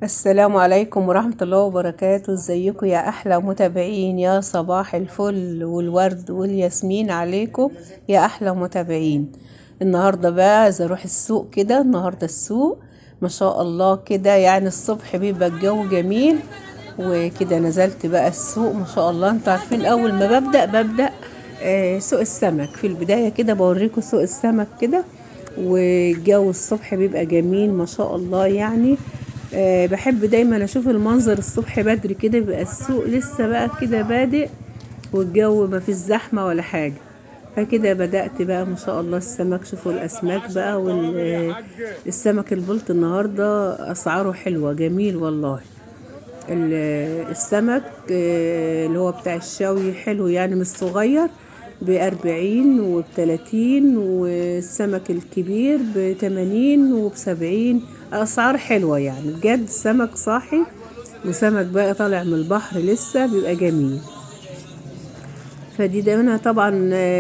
السلام عليكم ورحمة الله وبركاته. ازيكم يا احلى متابعين؟ يا صباح الفل والورد والياسمين عليكم يا احلى متابعين. النهاردة بقى عايزة اروح السوق كده. النهاردة السوق ما شاء الله كده، يعني الصبح بيبقى الجو جميل وكده. نزلت بقى السوق ما شاء الله. انتوا عارفين اول ما ببدأ سوق السمك في البداية كده، بوريكم سوق السمك كده، والجو الصبح بيبقى جميل ما شاء الله. يعني بحب دايما اشوف المنظر الصبح بدري كده، بيبقى السوق لسه بقى كده بادئ والجو ما فيش زحمة ولا حاجة. فكده بدأت بقى ما شاء الله السمك. شوفوا الأسماك بقى، والسمك البلط النهاردة أسعاره حلوة جميل والله. السمك اللي هو بتاع الشوي حلو، يعني مش صغير، ب40 وب30، والسمك الكبير ب80 وب70. أسعار حلوة يعني بجد. السمك صاحي وسمك بقى طالع من البحر لسه، بيبقى جميل. فدي دايما طبعا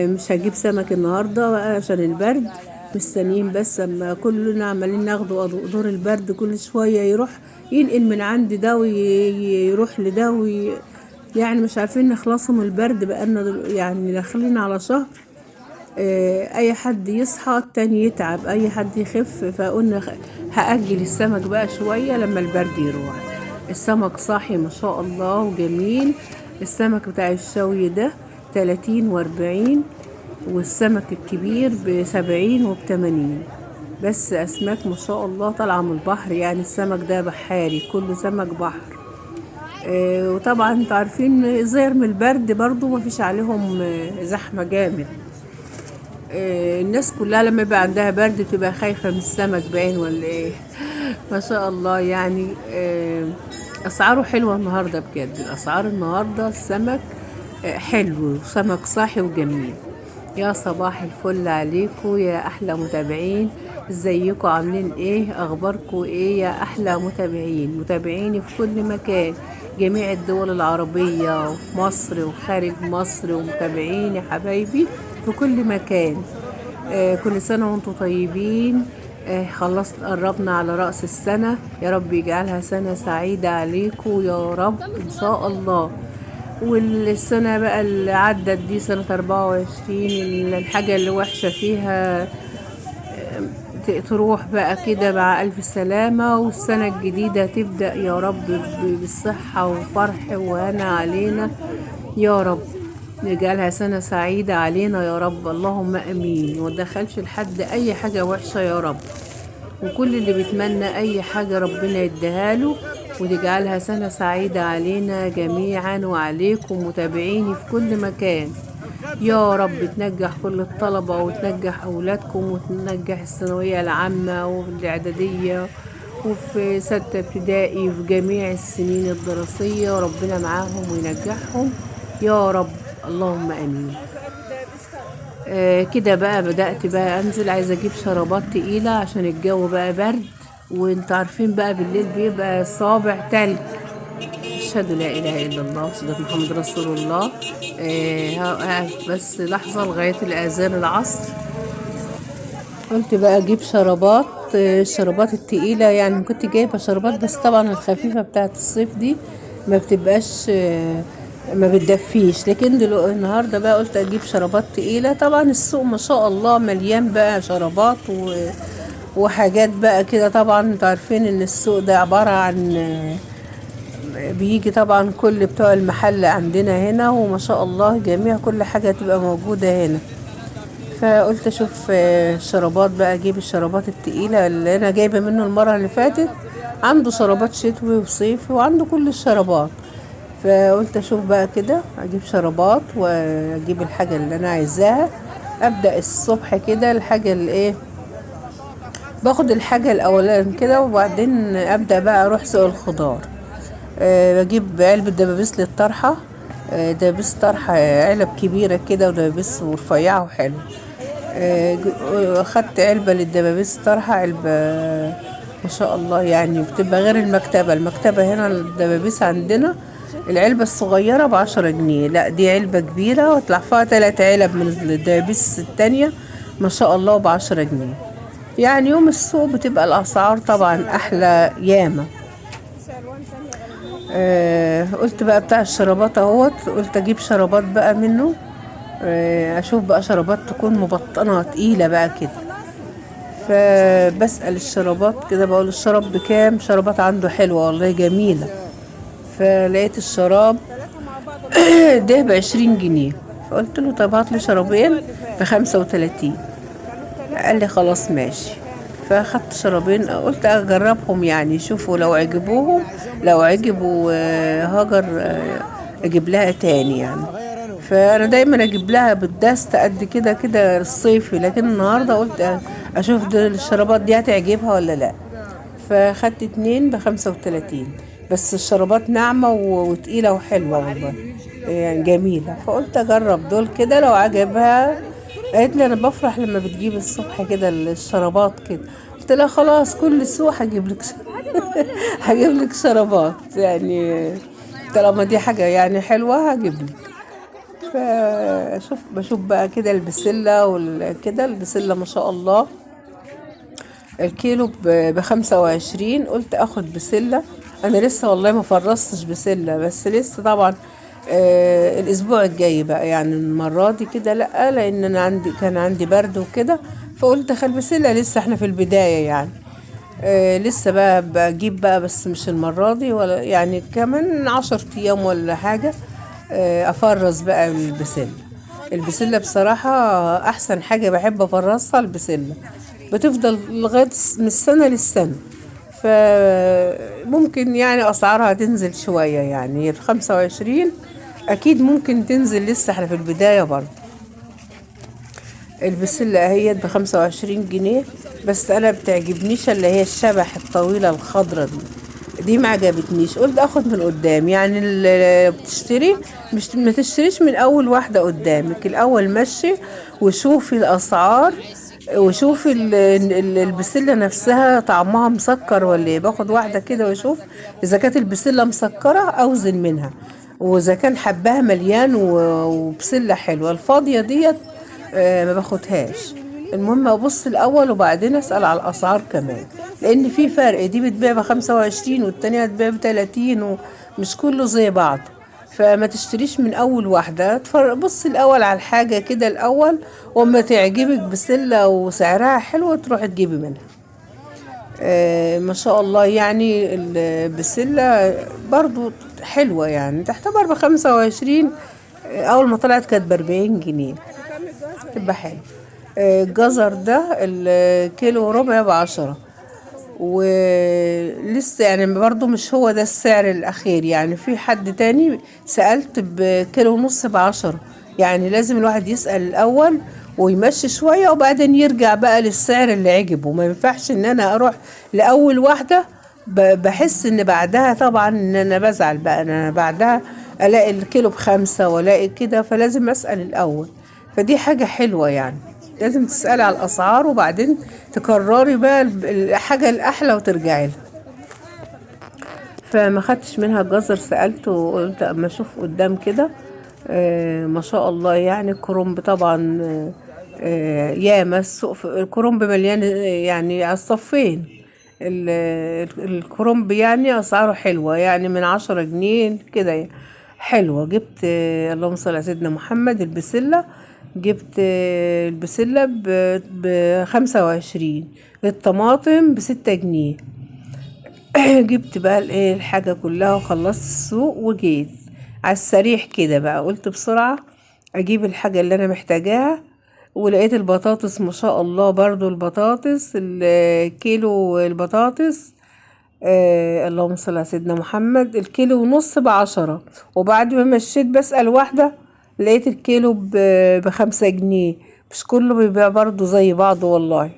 مش هجيب سمك النهارده بقى عشان البرد، مستنيين بس اما كلنا عمالين ناخده دور البرد، كل شوية يروح ينقل من عند ده ويروح لده يعني مش عارفين نخلصه من البرد. بقالنا يعني داخلين على شهر. اي حد يصحى التاني يتعب، اي حد يخف. فقلنا هأجل السمك بقى شوية لما البرد يروح. السمك صاحي ما شاء الله وجميل. السمك بتاع الشوي ده 30 و40، والسمك الكبير ب70 وب80. بس أسماك ما شاء الله طالعة من البحر، يعني السمك ده بحاري، كله سمك بحر. وطبعا انتوا عارفين زير من البرد برضو ما فيش عليهم زحمة جامد. الناس كلها لما يبقى عندها برد بتبقى خايفة من السمك باين ولا ايه. ما شاء الله يعني. اسعاره حلوة النهاردة بجد. الاسعار النهاردة السمك حلو، وسمك صاحي وجميل. يا صباح الفل عليكم يا احلى متابعين. ازيكم عاملين ايه؟ اخباركم ايه يا احلى متابعين؟ متابعيني في كل مكان، جميع الدول العربية وفي مصر وخارج مصر، ومتابعيني حبايبي في كل مكان. كل سنة وانتم طيبين. خلصت، قربنا على رأس السنة، يا رب يجعلها سنة سعيدة عليكم يا رب إن شاء الله. والسنة بقى اللي عدت دي سنة 24، الحاجة اللي وحشة فيها تروح بقى كده مع ألف سلامة، والسنة الجديدة تبدأ يا رب بالصحة وفرح وهنا علينا يا رب. نجعلها سنة سعيدة علينا يا رب، اللهم أمين. وما تدخلش لحد أي حاجة وحشة يا رب، وكل اللي بيتمنى أي حاجة ربنا يديها له، وتجعلها سنة سعيدة علينا جميعا وعليكم متابعيني في كل مكان يا رب. تنجح كل الطلبة وتنجح أولادكم وتنجح الثانوية العامة والإعدادية وفي 6 ابتدائي وفي جميع السنين الدراسية، ربنا معاهم وينجحهم يا رب، اللهم أمين. كده بقى بدأت بقى أنزل، عايزة أجيب شرابات تقيلة عشان الجو بقى برد، وانتوا عارفين بقى بالليل بيبقى صابع تلج. أشهد لا إله إلا الله سيدنا محمد رسول الله. هقف بس لحظة لغاية الأذان العصر. قلت بقى أجيب شرابات، الشرابات التقيلة، يعني كنت جايبة شرابات بس طبعا الخفيفة بتاعت الصيف دي ما بتبقاش، ما بتدفيش. لكن دلوقتي النهاردة بقى قلت أجيب شرابات تقيلة. طبعا السوق ما شاء الله مليان بقى شرابات وحاجات بقى كده. طبعا انتوا عارفين ان السوق ده عبارة عن بيجي طبعا كل بتوع المحل عندنا هنا، وما شاء الله جميع كل حاجة تبقى موجودة هنا. فقلت اشوف الشرابات بقى، اجيب الشرابات التقيلة اللي انا جايبة منه المرة اللي فاتت. عنده شرابات شتوي وصيفي وعنده كل الشرابات. فقلت اشوف بقى كده اجيب شرابات واجيب الحاجة اللي انا عايزاها. ابدأ الصبح كده الحاجة اللي ايه، باخد الحاجة الاولان كده، وبعدين ابدأ بقى اروح سوق الخضار. بجيب علبة دبابيس للطرحة، دبابيس طرحة علب كبيرة كده ودبابيس ورفيعة وحلو. خدت علبة للدبابيس طرحة، علبة ما شاء الله يعني بتبقى غير المكتبة. المكتبة هنا الدبابيس عندنا العلبة الصغيرة ب10 جنيه، لا دي علبة كبيرة وطلع فيها 3 علب من الدبابيس التانية ما شاء الله ب10 جنيه. يعني يوم السوق بتبقى الأسعار طبعا أحلى ياما. قلت بقى بتاع الشرابات اهوت، قلت اجيب شرابات بقى منه، اشوف بقى شرابات تكون مبطنه تقيلة بقى كده. فبسأل الشرابات كده، بقول الشراب بكام؟ شرابات عنده حلوة والله جميلة. فلقيت الشراب ده ب20 جنيه، فقلت له طب هات لي شرابين ب35. قال لي خلاص ماشي. فاخدت شرابين، قلت اجربهم يعني، شوفوا لو عجبوهم، لو عجبوا هاجر، اجيب لها تاني يعني. فانا دايما اجيب لها بالدست قد كده كده الصيفي، لكن النهارده قلت اشوف دول الشرابات دي هتعجبها ولا لا. فاخدت 2 ب35، بس الشرابات ناعمة وتقيلة وحلوة والله يعني جميلة. فقلت اجرب دول كده لو عجبها. قالت لي انا بفرح لما بتجيب الصبح كده الشرابات كده. قلت لها خلاص كل سوق هجيب لك هجيب لك شرابات يعني، طالما دي حاجة يعني حلوة هجيب لك. فشوف بشوف بقى كده البسلة والكده، البسلة ما شاء الله الكيلو ب25. قلت اخد بسلة، انا لسه والله ما فرصتش بسلة، بس لسه طبعا الاسبوع الجاي بقى يعني، المرة دي كده لا، لان انا كان عندي برد وكده، فقلت خل بسلة لسه احنا في البداية يعني. لسه بقى بجيب بقى، بس مش المرة دي ولا يعني كمان 10 ايام ولا حاجة. افرز بقى البسلة. البسلة بصراحة احسن حاجة بحب افرزها البسلة، بتفضل لغاية من السنة للسنة، فممكن يعني اسعارها تنزل شوية يعني، 25 اكيد ممكن تنزل، لسه احنا في البداية برضه. البسلة اهيت ب25 جنيه، بس انا بتعجبنيش اللي هي الشبح الطويلة الخضرة دي، دي ما عجبتنيش. قلت اخد من قدام يعني، اللي بتشتري مش ما تشتريش من اول واحدة قدامك، الاول مشي وشوفي الاسعار، وشوفي البسلة نفسها طعمها مسكر ولا ايه. باخد واحدة كده واشوف اذا كانت البسلة مسكرة اوزن منها، واذا كان حبها مليان وبسلة حلوة. الفاضية ديت ما باخدهاش. المهم ابص الاول وبعدين اسال على الاسعار كمان، لان في فرق، دي بتبيع ب25 والتانية هتبيع ب30، ومش كله زي بعض. فما تشتريش من اول واحدة، بص الاول على الحاجة كده الاول، وما تعجبك بسلة وسعرها حلو تروح تجيبي منها. ما شاء الله يعني البسلة برضو حلوة يعني، تعتبر ب25، اول ما طلعت كانت ب40 جنيه، تبقى حلو. الجزر ده الكيلو وربع ب10، ولسه يعني برضو مش هو ده السعر الأخير يعني، في حد تاني سألت بكيلو ونص ب10، يعني لازم الواحد يسأل الأول ويمشي شوية وبعدين يرجع بقى للسعر اللي عجبه. ما ينفعش ان انا اروح لأول واحدة بحس ان بعدها طبعا ان انا بزعل بقى، انا بعدها الاقي الكيلو ب5 والاقي كده، فلازم اسأل الأول. فدي حاجة حلوة يعني، لازم تسألي على الأسعار وبعدين تكرري بقى الحاجة الأحلى وترجعي لها. فما خدتش منها الجزر، سألت وقلت أما أشوف قدام كده. ما شاء الله يعني الكرنب طبعا، ياما السوق الكرنب مليان، يعني على الصفين. الكرنب يعني أسعاره حلوة يعني، من 10 جنيه كده يعني. حلوة. جبت، اللهم صل على سيدنا محمد، البسلة، جبت، البسلة ب25، الطماطم ب6 جنيه. جبت بقى الحاجة كلها وخلصت السوق وجيت على السريع كده بقى، قلت بسرعة اجيب الحاجة اللي انا محتاجاها. ولقيت البطاطس ما شاء الله برضو، البطاطس الكيلو، البطاطس اللهم صل على سيدنا محمد، الكيلو ونص ب10. وبعد ما مشيت بسأل واحدة لقيت الكيلو ب5 جنيه، مش كله بيبيع برضو زي بعضه والله.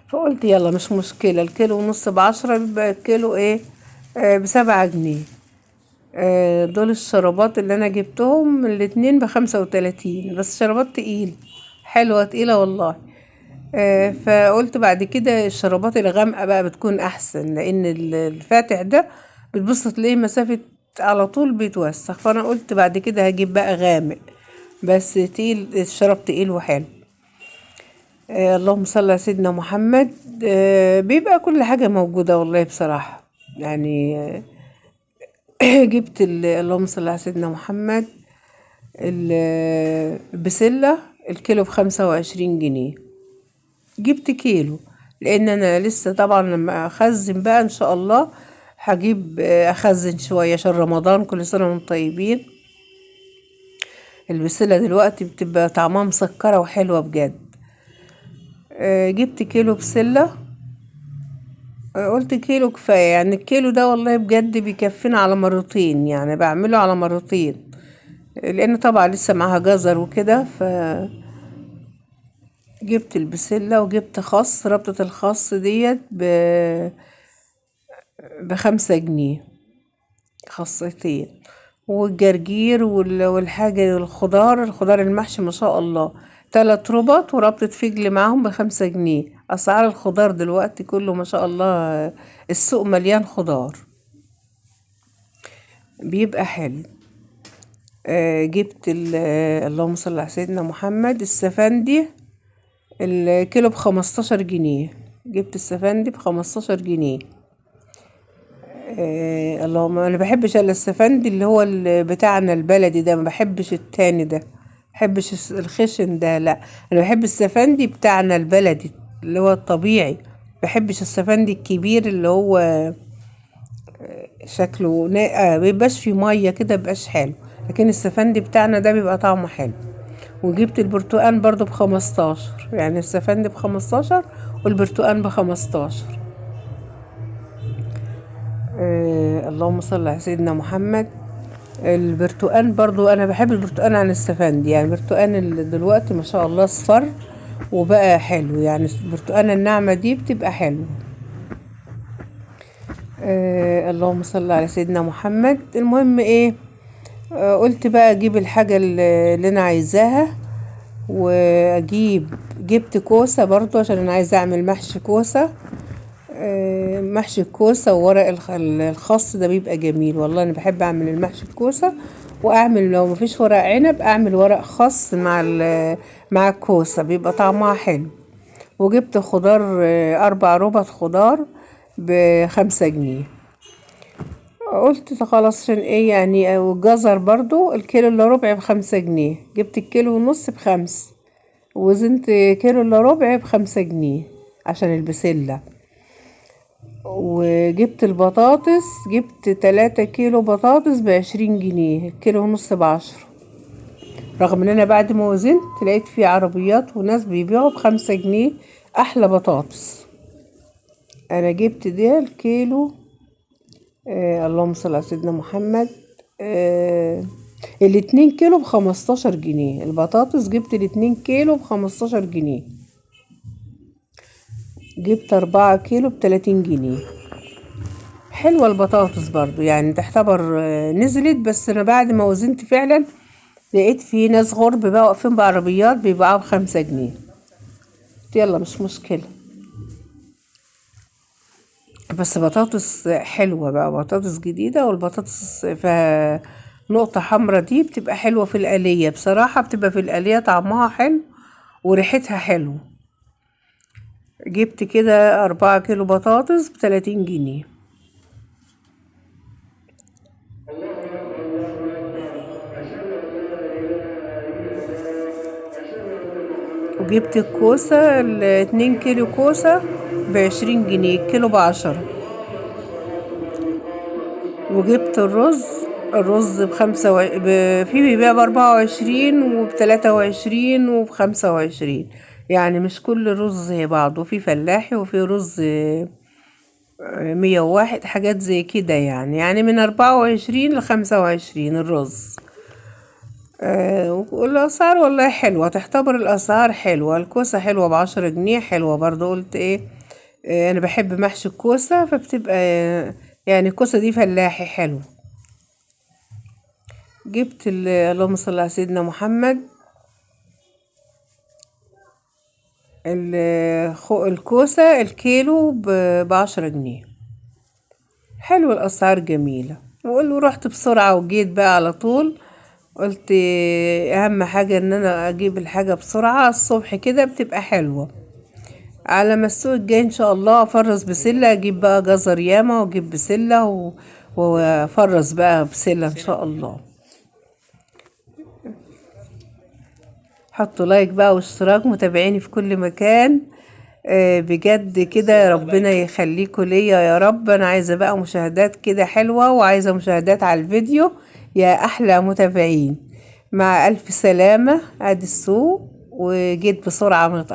فقلت يلا مش مشكلة، الكيلو ونص ب10 بيبقى الكيلو ايه، ب7 جنيه. دول الشرابات اللي انا جبتهم الاتنين ب35، بس شرابات تقيل، حلوة تقيلة والله. فقلت بعد كده الشرابات الغامقة بقى بتكون احسن، لان الفاتح ده بتبص تلاقيه مسافة على طول بيتوسخ، فانا قلت بعد كده هجيب بقى غامق بس تقيل، الشراب تقيل وحلو. اللهم صل على سيدنا محمد. بيبقى كل حاجة موجودة والله بصراحة يعني. جبت اللهم صل على سيدنا محمد، البسلة الكيلو ب25 جنيه. جبت كيلو لان انا لسه طبعا لما اخزن بقى ان شاء الله هجيب اخزن شوية عشان رمضان، كل سنة وانتم طيبين. البسلة دلوقتي بتبقى طعمها مسكرة وحلوة بجد. جبت كيلو بسلة، قلت كيلو كفاية، يعني الكيلو ده والله بجد بيكفينا على مرتين، يعني بعمله على مرتين لان طبعا لسه معاها جزر وكده. ف جبت البسلة وجبت خس، ربطة الخس ديت ب5 جنيه، خصيتين. والجرجير والحاجة الخضار، الخضار المحشي ما شاء الله 3 ربط وربطة فجل معاهم ب5 جنيه. أسعار الخضار دلوقتي كله ما شاء الله، السوق مليان خضار بيبقى حلو. جبت اللهم صل على سيدنا محمد، السفندي الكيلو ب15 جنيه، جبت السفندي ب15 جنيه. اللهم انا بحبش الا السفندي اللي هو بتاعنا البلدي ده، ما بحبش التاني ده، بحبش الخشن ده، لا انا بحب السفندي بتاعنا البلدي اللي هو الطبيعي، بحبش السفندي الكبير اللي هو شكله بيبقاش فيه ميه كده، بيبقاش حلو، لكن السفندي بتاعنا ده بيبقى طعمه حلو. وجبت البرتقان برضو ب15، يعني السفندي ب15 والبرتقان ب15. اللهم صل على سيدنا محمد. البرتقان برضو انا بحب البرتقان عن السفندي، يعني البرتقان اللي دلوقتي ما شاء الله اصفر وبقى حلو، يعني البرتقانه الناعمه دي بتبقى حلوه. اللهم صل على سيدنا محمد. المهم ايه، قلت بقى اجيب الحاجه اللي انا عايزاها، واجيب جبت كوسه برضو عشان انا عايزه اعمل محشي كوسه. محشي الكوسه وورق الخس ده بيبقى جميل والله، انا بحب اعمل المحشي الكوسه، واعمل لو مفيش ورق عنب اعمل ورق خس مع الكوسه بيبقى طعمها حلو. وجبت خضار، 4 ربط خضار ب5 جنيه. قلت خلاص عشان ايه يعني. والجزر برضو الكيلو الا ربع ب5 جنيه، جبت الكيلو ونص ب5، وزنت كيلو الا ربع ب5 جنيه عشان البسلة. وجبت البطاطس، جبت 3 كيلو بطاطس ب20 جنيه، الكيلو ونص ب10، رغم ان انا بعد ما وزنت لقيت في عربيات وناس بيبيعوا ب5 جنيه احلى بطاطس. انا جبت ده الكيلو، اللهم صل على سيدنا محمد، الاتنين كيلو ب15 جنيه البطاطس، جبت الاتنين كيلو ب15 جنيه. جبت 4 كيلو ب30 جنيه. حلوة البطاطس برضو، يعني تعتبر نزلت، بس انا بعد ما وزنت فعلا لقيت في ناس غرب بقى واقفين بعربيات بيبيعوها ب5 جنيه. يلا مش مشكلة، بس بطاطس حلوة بقى، بطاطس جديدة، والبطاطس فيها نقطة حمرا دي بتبقى حلوة في القلية، بصراحة بتبقى في القلية طعمها حلو وريحتها حلو. جبت كده 4 كيلو بطاطس ب30 جنيه. وجبت الكوسة 2 كيلو كوسة ب20 جنيه، الكيلو ب10. وجبت الرز بخمسة في بيبيع ب24 وب23 وب25، يعني مش كل الرز زي بعضه، في فلاحي وفي رز 101، حاجات زي كده، يعني من 24 ل25 الرز. والأسعار والله حلوة، تعتبر الأسعار حلوة. الكوسة حلوة ب10 جنيه، حلوة برضو. قلت ايه، أنا بحب محشي الكوسة، فبتبقى يعني الكوسة دي فلاحي حلو. جبت اللهم صل على سيدنا محمد، الكوسة الكيلو ب10 جنيه. حلو، الأسعار جميلة. وقول رحت بسرعة وجيت بقى على طول، قلت أهم حاجة إن أنا أجيب الحاجة بسرعة الصبح كده بتبقى حلوة. على ما السوق الجاي إن شاء الله أفرز بسلة، أجيب بقى جزر ياما وأجيب بسلة وافرز بقى بسلة ان شاء الله. حطوا لايك بقى واشتراك، متابعيني في كل مكان. بجد كده ربنا يخليكوا ليا يا رب. انا عايزة بقى مشاهدات كده حلوة، وعايزة مشاهدات على الفيديو يا احلى متابعين. مع الف سلامة. ادي السوق وجيت بسرعة ما اتأخرتش.